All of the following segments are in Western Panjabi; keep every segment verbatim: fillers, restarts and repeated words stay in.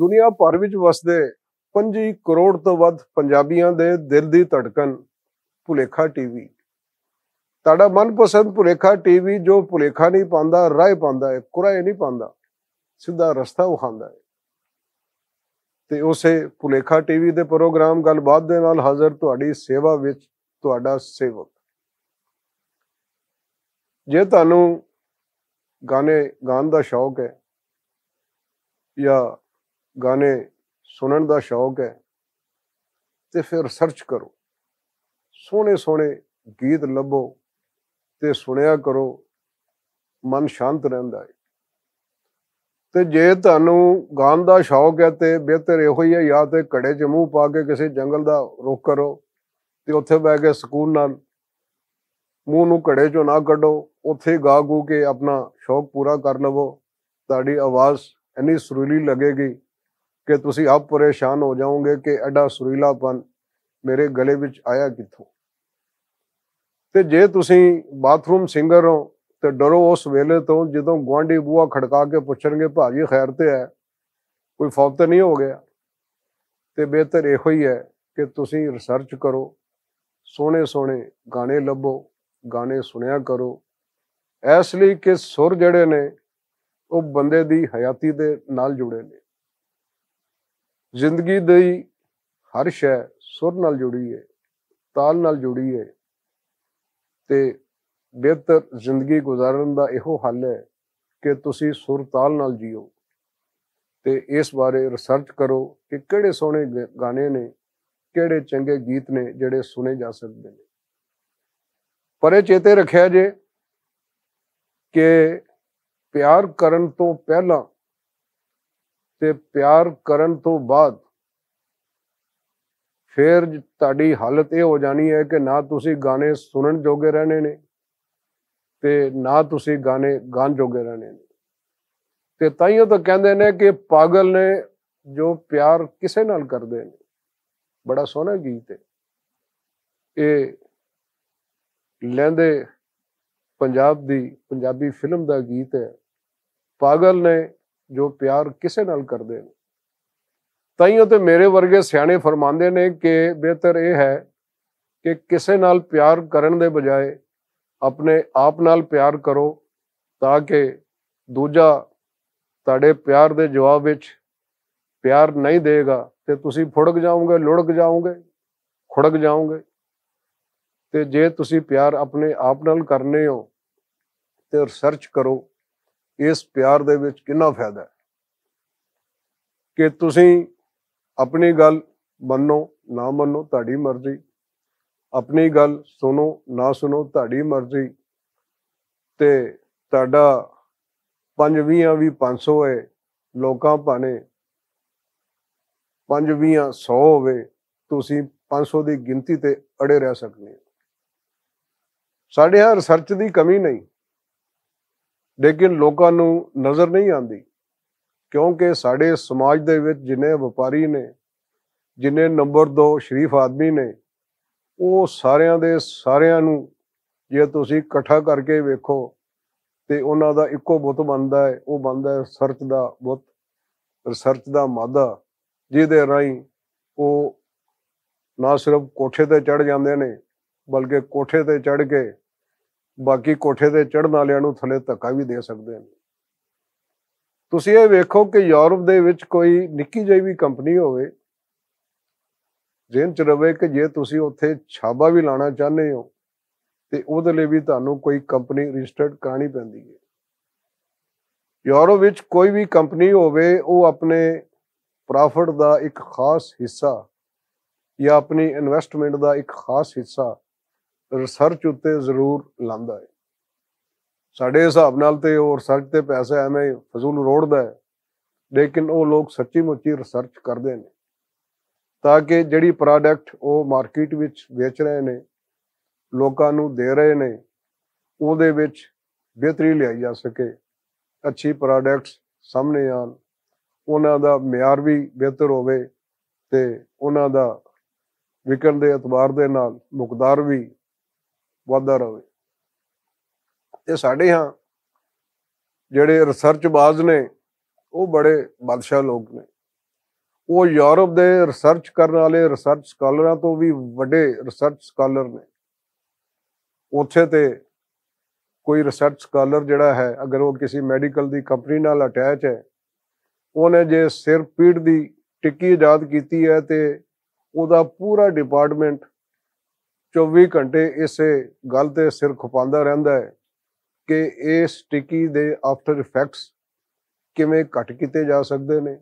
دنیا بھر وچ وسدے پنجی کروڑ توں ودھ پنجابیاں دے دل دی دھڑکن، بھلیکھا ٹی وی۔ تہاڈا من پسند بھلیکھا ٹی وی، جو بھلیکھا نہیں پاندا، راہ پاندا ہے، کراہے نہیں پاندا، سیدھا رستہ وکھاندا ہے۔ تے اسے بھلیکھا ٹی وی دے پروگرام گل بات دے نال حاضر تہاڈی سیوا وچ تہاڈا سیوک۔ جے تہانوں گانے گان دا شوق ہے یا گانے سنن دا شوق ہے، تے پھر سرچ کرو، سوہنے سوہنے گیت لبھو تے سنیا کرو، من شانت رہندا ہے۔ تے جے تہانوں گان دا شوق ہے تے بہتر ایہو ہی ہے، یا تے گھڑے چ منہ پا کے کسے جنگل دا رخ کرو تے اوتھے بہ کے سکون نال منہ نوں گھڑے چوں نہ کڈو، اوتھے گا گو کے اپنا شوق پورا کر لوو۔ تہاڈی آواز اینی سریلی لگے گی کہ تسی آپ پریشان ہو جاؤ گے کہ ایڈا سریلا پن میرے گلے وچ آیا کتھوں۔ تے جے تسی باتھ روم سنگر ہو تے ڈرو اس ویلے تو جدوں گوانڈی بوا کھڑکا کے پوچھن گے، "بھاجی خیر تے ہے، کوئی فوت تے نہیں ہو گیا؟" تے بہتر ایہو ہی ہے کہ تسی ریسرچ کرو، سوہنے سوہنے گانے لبھو، گانے سنیا کرو، اس لئی کہ سر جڑے نے، او بندے دی حیاتی دے نال جڑے نے۔ زندگی دی ہر شے سر نال جڑی ہے، تال نال جڑی ہے، تے بہتر زندگی گزارن دا ایہو حل ہے کہ تسی سر تال نال جیو تے اس بارے ریسرچ کرو کہ کہڑے سوہنے گ-، گانے نے، کہڑے چنگے گیت نے جڑے سنے جا سکدے نے۔ پر یہ چیتے رکھیا جے کہ پیار کرن تو پہلا تے پیار کرن تو بعد پھر ج-، تہاڈی حالت یہ ہو جانی ہے کہ نہ تسی گانے سنن جوگے رہنے نے تے نہ تسی گانے گان جوگے رہنے نے۔ تے تائیوں تو کہندے نے کہ پاگل نے جو پیار کسے نال کردے نے۔ بڑا سوہنا گیت ہے۔ اے لیندے پنجاب دی، پنجابی فلم دا گیت ہے۔ پاگل نے جو پیار کسے نال کردے نے۔ تائیوں تے میرے ورگے سیانے فرماندے نے کہ بہتر اے ہے کہ کسے نال پیار کرن دے بجائے اپنے آپ نال پیار کرو، تاکہ دوجا تہاڈے پیار دے جواب وچ پیار نہیں دے گا تے تسی پھڑک جاؤ گے، لڑک جاؤ گے، کھڑک جاؤ گے۔ تے جے تسی پیار اپنے آپ نال کرنے ہو تے ریسرچ کرو، اس پیار دے وچ کنا فائدہ ہے کہ تسی اپنی گل منو نہ منو، تہاڈی مرضی، اپنی گل سنو نہ سنو، تہاڈی مرضی۔ تے تہاڈا پنج ویہاں وی پنج سو ہے، لوکاں پانے پنج ویہاں سو ہوئے، تسی پنج سو دی گنتی تے اڑے رہ سکنے ہو۔ ساڈے ہاں ریسرچ دی کمی نہیں، لیکن لوکاں نوں نظر نہیں آندی، کیونکہ ساڈے سماج دے وچ جنے وپاری نے، جنے نمبر دو شریف آدمی نے، او ساریاں دے ساریاں نوں جے تسی اکٹھا کر کے ویکھو تے انہاں دا اکو بت بندا ہے، او بندا ہے research the but, research the مادہ، جس دے راہیں او نہ صرف کوٹھے تے چڑھ جاندے نے، بلکہ کوٹھے تے چڑھ کے باقی کوٹھے تے چڑھن والیاں نوں تھلے دھکا بھی دے سکدے نے۔ تسی یہ ویکھو کہ یورپ دے وچ کوئی نکی جہی بھی کمپنی ہوئے، ذہن چ رہے کہ جے تسی اوتھے چھابا بھی لانا چاہنے ہو تے او دے لئی بھی تانوں کوئی کمپنی رجسٹرڈ کرانی پیندی ہے۔ یورپ وچ کوئی بھی کمپنی ہووے، او اپنے پرافٹ دا ایک خاص حصہ یا اپنی انویسٹمنٹ دا ایک خاص حصہ ریسرچ اُتے ضرور لاندا ہے۔ ساڈے حساب نال تے او ریسرچ تے پیسہ ایویں فضول روڑدا ہے، لیکن او لوگ سچی مچی ریسرچ کردے نے تاکہ جڑی پروڈکٹ او مارکیٹ وچ ویچ رہے نے، لوکاں نوں دے رہے نے، اودے وچ بہتری لیائی جا سکے، اچھی پروڈکٹس سامنے آن، انہاں دا معیار بھی بہتر ہووے تے انہاں دا وکن دے اعتبار دے نال مقدار بھی ودھدا رہے۔ تے ساڈے ہاں جڑے ریسرچ باز نے، او بڑے بادشاہ لوگ نے۔ وہ یورپ دے ریسرچ کرن والے ریسرچ سکالراں تو بھی وڈے ریسرچ سکالر نے۔ اتھے تے کوئی ریسرچ سکالر جڑا ہے، اگر وہ کسی میڈیکل دی کمپنی نال اٹیچ ہے، انہیں جے سر پیٹ دی ٹکی ایجاد کیتی ہے تے او دا پورا ڈپارٹمنٹ چوبی گھنٹے اسے گل تے سر کھپاندا رہندا ہے کہ اس ٹکی دے آفٹر ایفیکٹس کیویں گھٹ کیتے جا سکدے نے،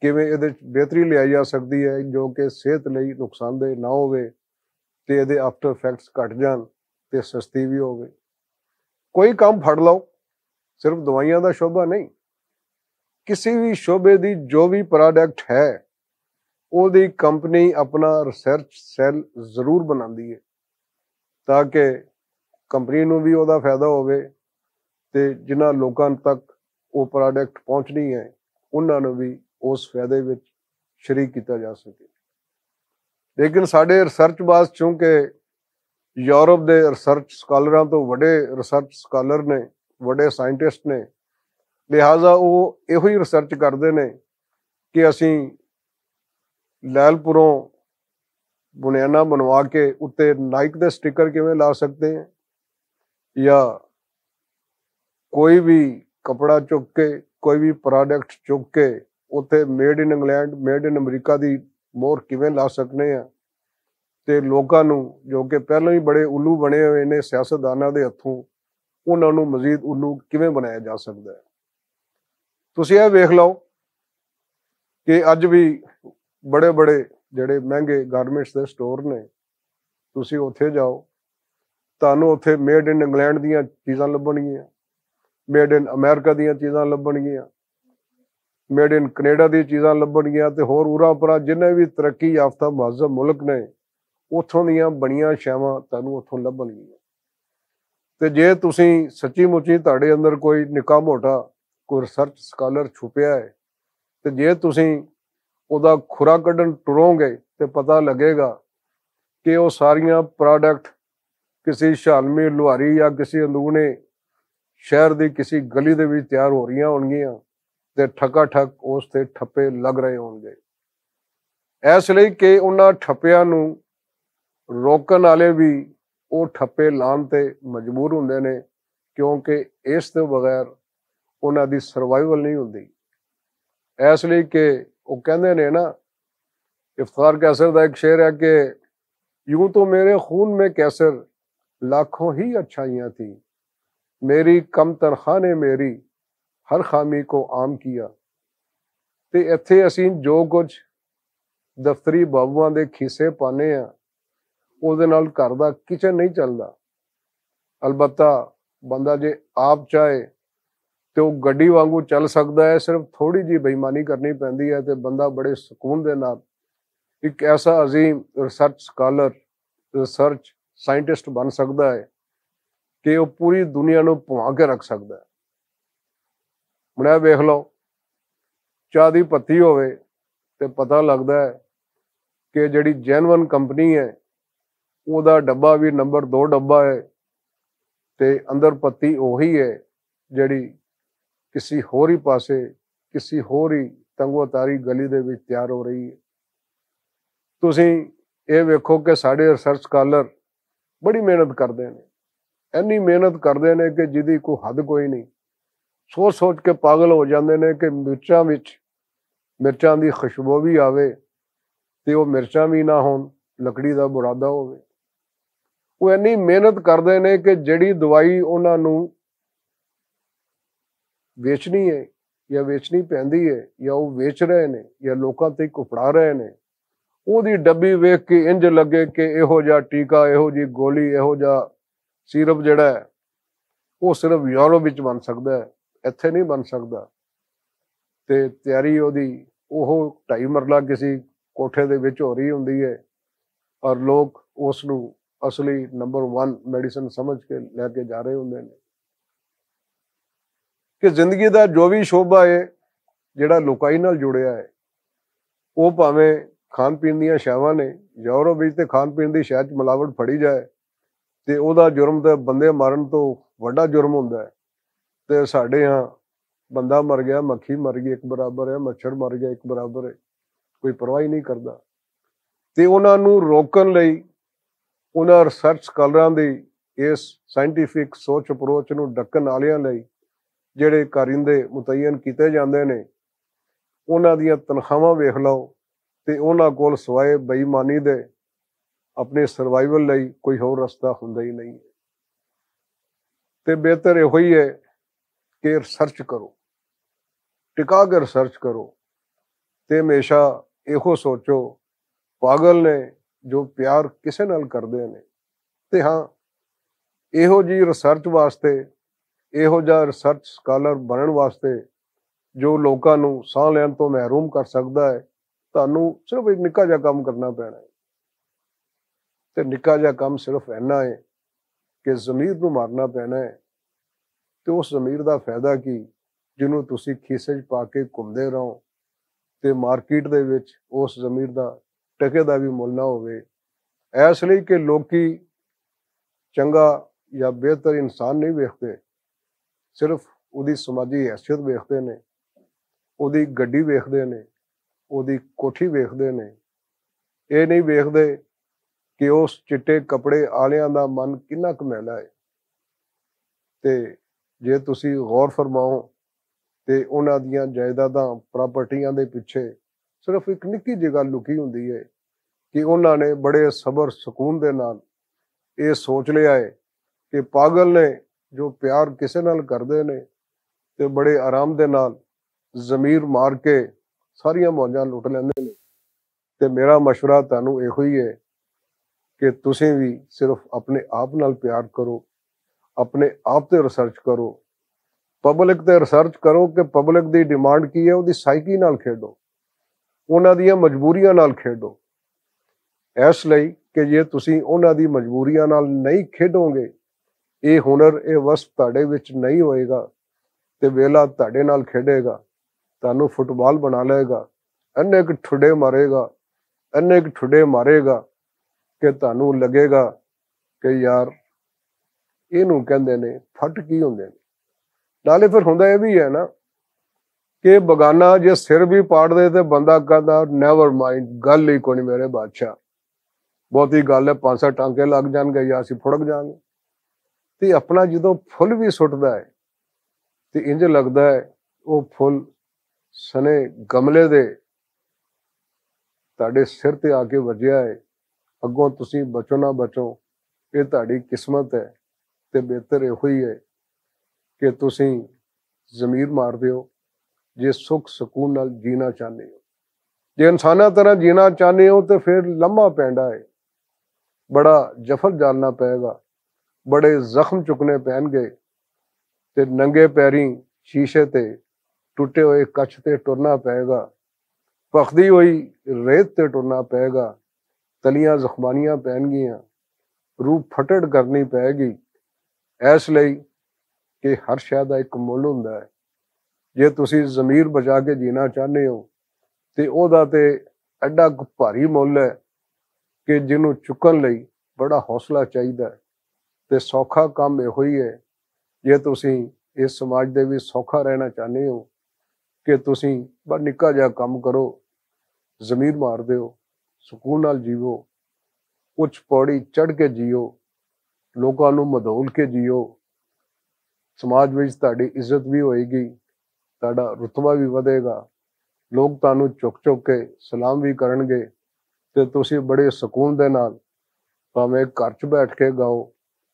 کیویں اے دے بہتری لیائی جا سکدی ہے جو کہ صحت لئی نقصان دہ نہ ہووے تے اے دے آفٹر ایفیکٹس گھٹ جان تے سستی وی ہووے۔ کوئی کم پھڑ لو، صرف دوائیاں دا شعبہ نہیں، کسی وی شعبے دی جو وی پروڈکٹ ہے، او دی کمپنی اپنا ریسرچ سیل ضرور بناندی ہے، تاکہ کمپنی نوں وی او دا فائدہ ہووے تے جنہاں لوکاں تک او پروڈکٹ پہنچنی ہے، انہاں نوں وی اس فائدے وچ شریک کیتا جا سکے۔ لیکن ساڈے ریسرچ باز چونکہ یورپ دے ریسرچ سکالراں تو وڈے ریسرچ سکالر نے، وڈے سائنٹسٹ نے، لہذا او ایہو ہی ریسرچ کردے نے کہ اسی لیل پوروں بنیانا بنوا کے اتے نائک دے سٹیکر کیویں لا سکتے ہیں، یا کوئی بھی کپڑا چک کے، کوئی بھی پروڈکٹ چک کے اتے made in England, made in America دی مور کیویں لا سکنے ہیں، تے لوکاں نوں جو کہ پہلے ہی بڑے الو بنے ہوئے نے سیاستداناں دے ہتھوں، انہاں نوں مزید الو کیویں بنایا جا سکدا ہے۔ تسی اے ویکھ لو کہ اج بھی بڑے بڑے جڑے مہنگے گارمنٹس دے سٹور نے، تسی اوتھے جاؤ، تانوں اوتھے میڈ ان انگلینڈ دیاں چیزاں لبھن گیاں، میڈ ان امریکہ دیاں چیزاں لبھن گیاں، میڈ ان کینیڈا دی چیزاں لبھن گیاں تے ہور اورا پرا جنہیں بھی ترقی یافتہ مہذب ملک نے، اتھوں دیاں بنیاں شیواں تانوں اتھوں لبھن گیاں۔ تے جے تسی سچی مچی تہاڈے اندر کوئی نکا موٹا کوئی ریسرچ سکالر چھپیا ہے، تے جے تسی اودا کھرا کڈن ٹرو گے تے پتہ لگے گا کہ او ساریاں پروڈکٹ کسی شالمی لوہاری یا کسی اندونے شہر دی کسی گلی دے وچ تیار ہو رہیاں ہونگیاں تے ٹھکا ٹھک اس تے ٹھپے لگ رہے ہونگے۔ اس لئی کہ انہاں ٹھپیاں نوں روکن والے بھی او ٹھپے لان تے مجبور ہوندے نے، کیونکہ اس تو بغیر انہاں دی سروائیول نہیں ہوندی۔ اس لئی کہ او کہندے نے نا، افتخار قیصر دا ایک شعر ہے کہ یوں تو میرے خون میں قیصر لاکھوں ہی اچھائیاں تھیں، میری کم تنخواہ نے میری ہر خامی کو عام کیا۔ تے ایتھے اسیں جو کچھ دفتری بابواں دے کھیسے پانے آ، او دے نال گھر دا کچن نہیں چلدا۔ البتہ بندہ جے آپ چاہے تے او گڈی وانگوں چل سکدا ہے، صرف تھوڑی جی بے ایمانی کرنی پیندی ہے تے بندہ بڑے سکون دے نال ایک ایسا عظیم ریسرچ سکالر، ریسرچ سائنٹسٹ بن سکدا ہے کہ او پوری دنیا نوں پوا کے رکھ سکدا ہے۔ ہن اے ویکھ لو، چاہ دی پتی ہووے تے پتہ لگدا ہے کہ جڑی جینون کمپنی ہے، اوہدا ڈبہ وی نمبر دو ڈبہ ہے، تے اندر پتی اوہی ہے جڑی کسی ہور ہی پاسے، کسی ہور ہی تنگو تاری گلی دے وچ تیار ہو رہی ہے۔ تسی اے ویکھو کہ ساڈے ریسرچ سکالر بڑی محنت کردے نے، اینی محنت کردے نے کہ جدی کوئی حد کوئی نہیں۔ سوچ سوچ کے پاگل ہو جاندے نے کہ مرچاں وچ مرچاں دی خوشبو وی آوے تے او مرچاں وی نہ ہون، لکڑی دا برادہ ہووے۔ او اینی محنت کردے نے کہ جڑی دوائی انہاں نوں ویچنی ہے یا ویچنی پیندی ہے یا او ویچ رہے نے یا لوکاں تے کپڑا رہے نے، او دی ڈبی ویکھ کے انج لگے کہ ایہو جا ٹیکا، ایہو جی گولی، ایہو جا سیرپ جڑا ہے، او صرف یورپ وچ بن سکدا ہے، ایتھے نہیں بن سکدا۔ تے تیاری او دی، اوہو ڈھائی مرلہ کسی کوٹھے دے وچ ہو رہی ہوندی ہے، اور لوگ اس نوں اصلی نمبر ون میڈیسن سمجھ کے لے کے جا رہے ہوندے نے۔ کہ زندگی دا جو وی شعبہ ہے جڑا لوکائی نال جڑیا ہے، او پاویں کھان پین دیاں شیواں نے، یورپ وچ تے کھان پین دی شے چ ملاوٹ پھڑی جائے تے او دا جرم تے بندے مارن تو وڈا جرم ہوندا ہے۔ تے ساڈے ہاں بندہ مر گیا، مکھی مر گئی، ایک برابر ہے، مچھر مر گیا، ایک برابر ہے۔ کوئی پرواہ ہی نہیں کردا۔ تے انہاں نوں روکن لئی، انہاں ریسرچ سکالراں دی اس سائنٹیفک سوچ اپروچ نوں ڈکن آلیاں لئی جڑے کارندے متعین کیتے جاندے نے، انہاں دیاں تنخواہاں ویکھ لو، تے انہاں کول سوائے بے ایمانی دے اپنے سروائیول لئی کوئی ہور رستہ ہوندا ہی نہیں۔ تے بہتر ایہو ہی ہے کہ ریسرچ کرو، ٹکا کے ریسرچ کرو، تے ہمیشہ ایہو سوچو، پاگل نے جو پیار کسے نال کردے نے۔ تے ہاں، ایہو جی ریسرچ واسطے، ایہو جا ریسرچ سکالر بنن واسطے جو لوکاں نوں ساہ لین تو محروم کر سکدا ہے، تانوں صرف ایک نکا جا کم کرنا پینا ہے۔ تے نکا جا کم صرف اینا ہے کہ ضمیر نوں مارنا پینا ہے۔ تے اس ضمیر دا فائدہ کی، جنوں تسی کھیسے چ پا کے گھومدے رہو، تے مارکیٹ دے وچ اس ضمیر دا ٹکے دا بھی مل نہ ہووے۔ ایس لئی کہ لوکی چنگا یا بہتر انسان نہیں ویکھدے، صرف اودی سماجی حیثیت ویکھدے نے، اودی گڈی ویکھدے نے، اودی کوٹھی ویکھدے نے۔ اے نہیں ویکھدے کہ اس چٹے کپڑے آلیاں دا من کنا کمیلا ہے۔ تے جے تسی غور فرماؤ تے انہاں دیاں جائیداداں، پراپرٹیاں دے پچھے صرف ایک نکی جگہ لکی ہوندی ہے کہ انہاں نے بڑے صبر سکون دے نال اے سوچ لیا ہے کہ پاگل نے جو پیار کسے نال کردے نے تے بڑے آرام دے نال ضمیر مار کے ساریاں موجاں لٹ لیندے نے۔ تے میرا مشورہ تانوں ایہو ہی ہے کہ تسیں وی صرف اپنے آپ نال پیار کرو، اپنے آپ تے ریسرچ کرو، پبلک تے ریسرچ کرو کہ پبلک دی ڈیمانڈ کی ہے، اودی سائیکی نال کھیڈو، انہاں دیاں مجبوریاں نال کھیڈو۔ ایس لئی کہ جے تسیں انہاں دی مجبوریاں نال نہیں کھیڈو گے، اے ہنر، اے وسپ تہاڈے وچ نہیں ہوئے گا، تے ویلا تہاڈے نال کھیڈے گا، تہانوں فٹ بال بنا لے گا، اننے ک ٹھڈے مارے گا، اننے ک ٹھڈے مارے گا کہ تہانوں لگے گا کہ یار، اینوں کہندے نے فٹ کی ہوندے نے۔ نالے پھر ہوندا اے وی ہے نا کہ بگانا جے سر بھی پاڑ دے تے بندہ کہندا، "نیور مائنڈ، گل ہی کوئی نہیں میرے بادشاہ، بہت ہی گل ہے، پانچ سات ٹانکے لگ جان گے یا اسی پھڑک جان گے۔" تے اپنا جدوں پھل بھی سٹدا ہے تے انج لگدا ہے او پھل سنے گملے دے تہاڈے سر تے آ کے وجیا ہے۔ اگوں تسی بچو نہ بچو، اے تہاڈی قسمت ہے۔ تے بہتر ایہو ہی ہے کہ تسی ضمیر مار دیو، جے سکھ سکون نال جینا چاہنے ہو، جے انساناں طرح جینا چاہنے ہو تے پھر لمحہ پینڈا ہے، بڑا جفر جالنا پئے گا، بڑے زخم چکنے پین گئے، تے ننگے پیریں شیشے تے ٹوٹے ہوئے کچھ تے ٹرنا پئے گا، پخدی ہوئی ریت تے ٹرنا پئے گا، تلیاں زخمانیاں پین گیاں، روح پھٹڑ کرنی پئے گی۔ ایس لئی کہ ہر شے دا ایک مل ہوندا ہے۔ جے تسی ضمیر بچا کے جینا چاہنے ہو تے او دا تے ایڈا ک بھاری مل ہے کہ جنوں چکن لئی بڑا حوصلہ چاہیدا ہے۔ تے سوکھا کم ایہو ہی ہے، جے تسی اس سماج دے وچ سوکھا رہنا چاہنے ہو کہ تسی بس نکا جہا کم کرو، ضمیر مار دیو، سکون نال جیو، اچ پوڑی چڑھ کے جیو، لوکاں نوں مدول کے جیو، سماج وچ تہاڈی عزت بھی ہوئے گی، تہاڈا رتبہ بھی ودھے گا، لوگ تہانوں چک چک کے سلام بھی کرن گے۔ تے تسی بڑے سکون دے نال بھاویں گھر چ بیٹھ کے گاؤ،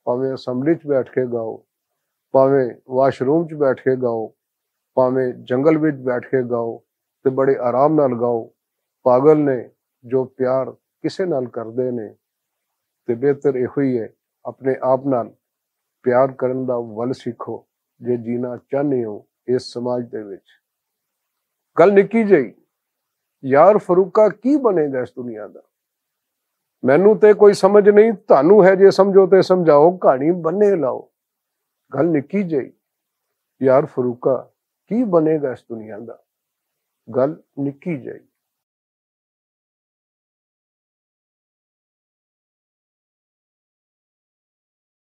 بھاویں اسمبلی چ بیٹھ کے گاؤ، بھاویں واش روم چ بیٹھ کے گاؤ، بھاویں جنگل وچ بیٹھ کے گاؤ، تے بڑے آرام نال گاؤ۔ پاگل نے جو پیار کسے نال کردے نے۔ تے بہتر ایہو ہی ہے، اپنے آپ نال پیار کرن دا ول سیکھو، جے جینا چاہنے ہو اس سماج دے وچ۔ گل نکی جئی، یار فروقہ کی بنے گا اس دنیا دا؟ مینوں تے کوئی سمجھ نہیں، تانوں ہے جے سمجھو تے سمجھاؤ، کہانی بنے لاؤ۔ گل نکی جئی، یار فروقہ کی بنے گا اس دنیا دا؟ گل نکی جئی۔